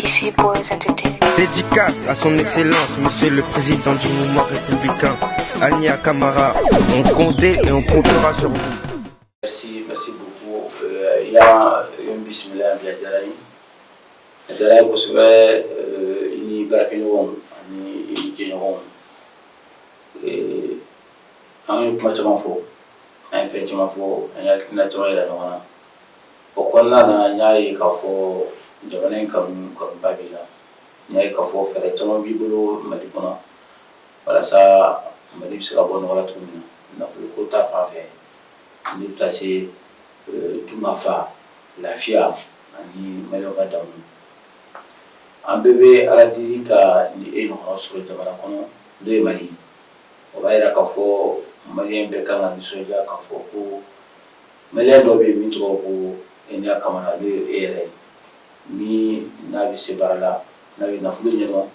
DC Boys Entertainment. Dédicace à son excellence, monsieur le président du mouvement républicain, Ania Kamara. On comptait et on comptera sur vous. Merci, merci beaucoup. Ya n bisimila bi, a diyara n ye, a diyara n ye kosɛbɛ. I ni baarakɛɲɔgɔnw ani i jɛɲɔgɔnw, an ye kuma caman fɔ, an ye fɛn caman fɔ, an ye hakilina caman yira ɲɔgɔn na. O kɔnɔna na, n y'a ye k'a fɔ jamana in kanu kanuba b'i la. N y'a ye k'a fɔ fɛɛrɛ caman b'i bolo Mali kɔnɔ walasa Mali bɛ se ka bɔ nɔgɔ la cogo min na, nafolo ko ta fan fɛ, ni bɛ taa se dunkafa, lafiya ani maliyɛnw ka damu. An bɛɛ bɛ Ala deli ka ni e ɲɔgɔnna sɔrɔ jamana kɔnɔ, n'o ye Mali. O b'a yira k'a fɔ maliyɛn bɛɛ kan ka nisɔndiya k'a fɔ ko maliyɛn dɔ bɛ yen min tɔgɔ ko Enia Kamara, n'o ye e yɛrɛ ye, min n'a bɛ se baara la, n'a bɛ nafolo ɲɛdɔn,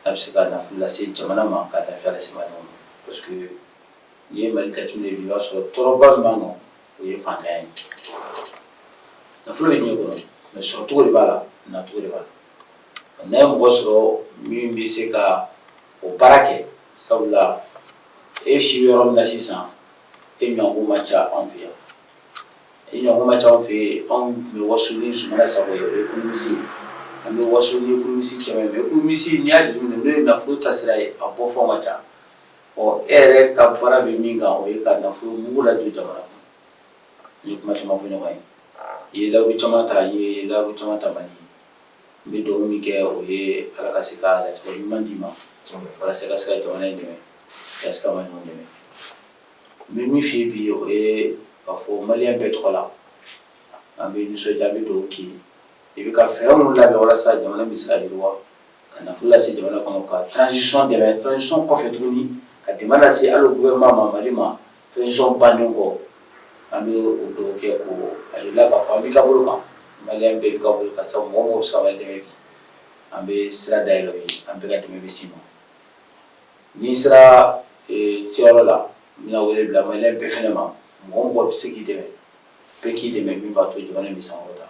n'a bɛ se ka nafolo lase jamana ma, ka lafiya lase maliyɛnw ma, parce que n'i ye Mali jateminɛ bi, i b'a sɔrɔ tɔɔrɔba min b'an kan, o ye fantanya ye. Nafolo bɛ diɲɛ kɔnɔ, mais sɔrɔcogo de b'a la, nacogo de b'a la. N'a ye mɔgɔ sɔrɔ min bɛ se ka o baara kɛ, sabula e si bɛ yɔrɔ min na sisan, e ɲɔgɔnko man ca anw fɛ yan, e ɲɔgɔnko man ca anw fɛ yen. Anw tun bɛ waso ni Zumana Sako ye, o ye économiste ye. An bɛ waso ni économiste caman ye, mais économiste, n'i y'a jateminɛ, n'o ye nafolo taasira ye, a bɔ fɛnw ka ca. Ɔ, e yɛrɛ ka baara bɛ min kan, o ye ka nafolo mugu ladon jamana kɔnɔ. N ye kuma caman fɔ ɲɔgɔn ye, i ye layidu caman ta, n ye layidu caman ta Mali ye. N bɛ dugawu min kɛ, o ye Ala ka se ka latigɛ ɲuman d'i ma walasa i ka se ka jamana in dɛmɛ, i ka se ka ɲɔgɔn dɛmɛ. N bɛ min f'i ye bi, o ye k'a fɔ maliyɛn bɛɛ tɔgɔ la, an bɛ nisɔndiya, an bɛ dugawu k'i ye. I bɛ ka fɛɛrɛ minnu labɛn walasa jamana bɛ se ka yiriwa, ka nafolo lase jamana kɔnɔ, ka transition dɛmɛ, transition kɔfɛ tuguni ka dɛmɛ lase hali gouvernement ma, Mali ma, transition bannen kɔ, an bɛ o dugawu kɛ ko a yirala k'a fɔ an b'i ka bolo kan, maliyɛn bɛɛ b'i ka bolo kan, sabu mɔgɔ mɔgɔ bɛ se ka Mali dɛmɛ bi, an bɛ sira dayɛlɛ o ye, an bɛɛ ka dɛmɛ bɛ s'i ma. N'i sera seyɔrɔ la, n bɛna wele bila maliyɛn bɛɛ fɛnɛ ma, mɔgɔ mɔgɔ bɛ se k'i dɛmɛ, bɛɛ k'i dɛmɛ, min b'a to jamana in bɛ sankɔrɔta,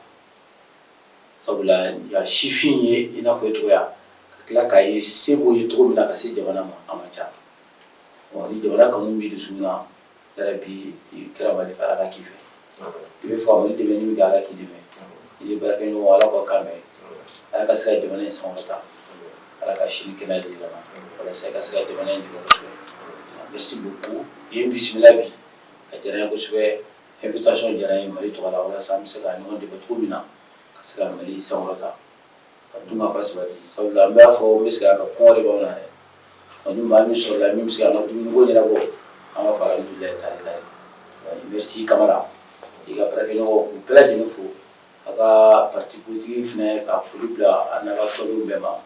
sabula ya sifin ye i n'a fɔ e cogoya ka tila k'a ye se b'o ye cogo min na ka se jamana ma, a man ca. Ni jamana kanu b'i dusukun na yɛrɛ bi, i kɛra Mali fɛ, Ala ka k'i fɛ. I bɛ fɛ ka Mali dɛmɛ ni min kɛ, Ala k'i dɛmɛ. I ni baarakɛɲɔgɔn, Ala k'aw kan mɛn, Ala ka se ka jamana in sankɔrɔta, Ala ka sini kɛnɛya di ma walasa i ka se ka jamana in dɛmɛ kosɛbɛ. Merci beaucoup, i ye n bisimila bi, a diyara n ye kosɛbɛ. Invitation diyara n ye Mali tɔgɔ la, walasa an bɛ se ka ɲɔgɔn dɛmɛ cogo min na ka se ka Mali sankɔrɔta, ka dunkafa sabati, sabula n b'a fɔ, n bɛ segin a kan, kɔngɔ de b'anw na dɛ. Ni maa min sɔrɔla min bɛ se k'an ka dumuniko ɲɛnabɔ, an b'a fɔ alhamdulilayi, tare tare. Merci Kamara, i ka baarakɛɲɔgɔn, k'u bɛɛ lajɛlen fo, a ka parti politique fɛnɛ, ka foli bila a n'a ka tɔndenw bɛɛ ma,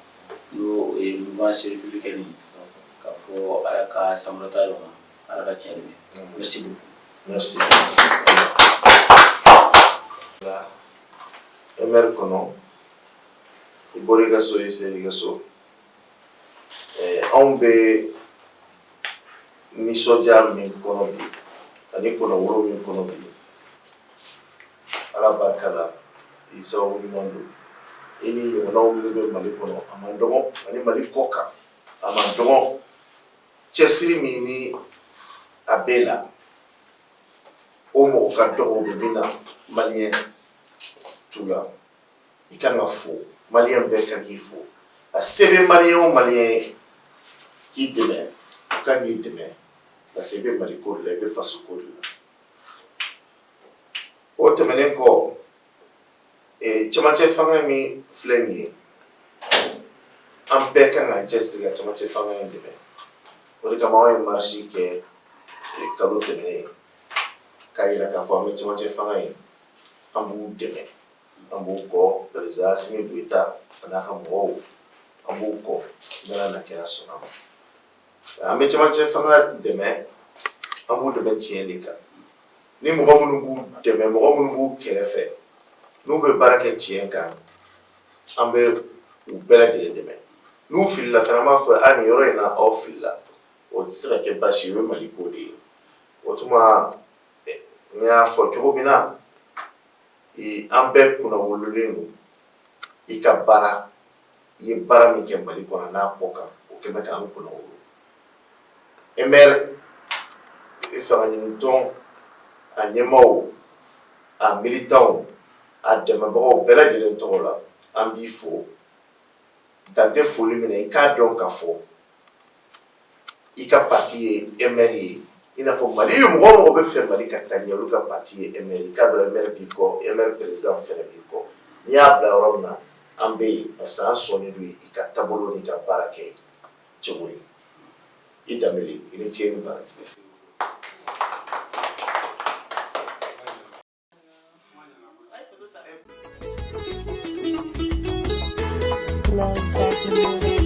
n'o ye mouvance républicaine ye, k'a fɔ Ala ka sankɔrɔta d'o ma, Ala ka tiɲɛ dɛmɛ. Merci beaucoup. Merci, merci. La MR kɔnɔ, i bɔra i ka so, i sera i ka so. Anw bɛ nisɔndiya min kɔnɔ bi ani kɔnɔworo min kɔnɔ bi, Ala barika la, i sababu ɲuman don. I ni ɲɔgɔnnaw minnu bɛ Mali kɔnɔ, a man dɔgɔ, ani Mali kɔ kan, a man dɔgɔ. Cɛsiri min ni a bɛɛ la, o mɔgɔ ka dɔgɔ bɛ min na maliyɛn tu la, i kan ka fo, maliyɛn bɛɛ kan k'i fo. A se bɛ maliyɛn o maliyɛn ye k'i dɛmɛ, o kan k'i dɛmɛ, parce que i bɛ Mali ko de la, i bɛ faso ko de la. O tɛmɛnen kɔ, cɛmancɛ fanga min filɛ nin ye, an bɛɛ kan k'an cɛsiri ka cɛmancɛ fanga in dɛmɛ. O de kama anw ye marche kɛ kalo tɛmɛnen k'a yira k'a fɔ an bɛ cɛmancɛ fanga in, an b'u dɛmɛ, an b'u kɔ. Président Assimi Goïta a n'a ka mɔgɔw, an b'u kɔ n'Ala na kira sɔnna ma. An bɛ cɛmancɛ fanga dɛmɛ, an b'u dɛmɛ tiɲɛ de kan. Ni mɔgɔ minnu b'u dɛmɛ, mɔgɔ minnu b'u kɛrɛfɛ, n'u bɛ baara kɛ tiɲɛ kan, an bɛ u bɛɛ lajɛlen dɛmɛ. N'u filila fana, an b'a fɔ a nin yɔrɔ in na, aw filila. O tɛ se ka kɛ baasi ye, o ye Mali ko de ye. O tuma, n y'a fɔ cogo min na, an bɛɛ kunnawololen don i ka baara. I ye baara min kɛ Mali kɔnɔ n'a kɔ kan, o kɛlen bɛ k'an kunna wolo. MR fanga ɲini tɔn, a ɲɛmaaw, a militants, a dɛmɛbagaw bɛɛ lajɛlen tɔgɔ la, an b'i fo dan tɛ foli min na. I k'a dɔn k'a fɔ i ka parti ye MR ye, i n'a fɔ Mali ye mɔgɔ o mɔgɔ bɛ fɛ Mali ka taa ɲɛ, olu ka parti ye MR. I k'a dɔn MR b'i kɔ, MR président fɛnɛ b'i kɔ. N'i y'a bila yɔrɔ min na, an bɛ yen, parce que an sɔnnen don i ka taabolo n'i ka baara kɛ cogo ye. I Danbele, i ni ce ni baraji. Love Zach Music.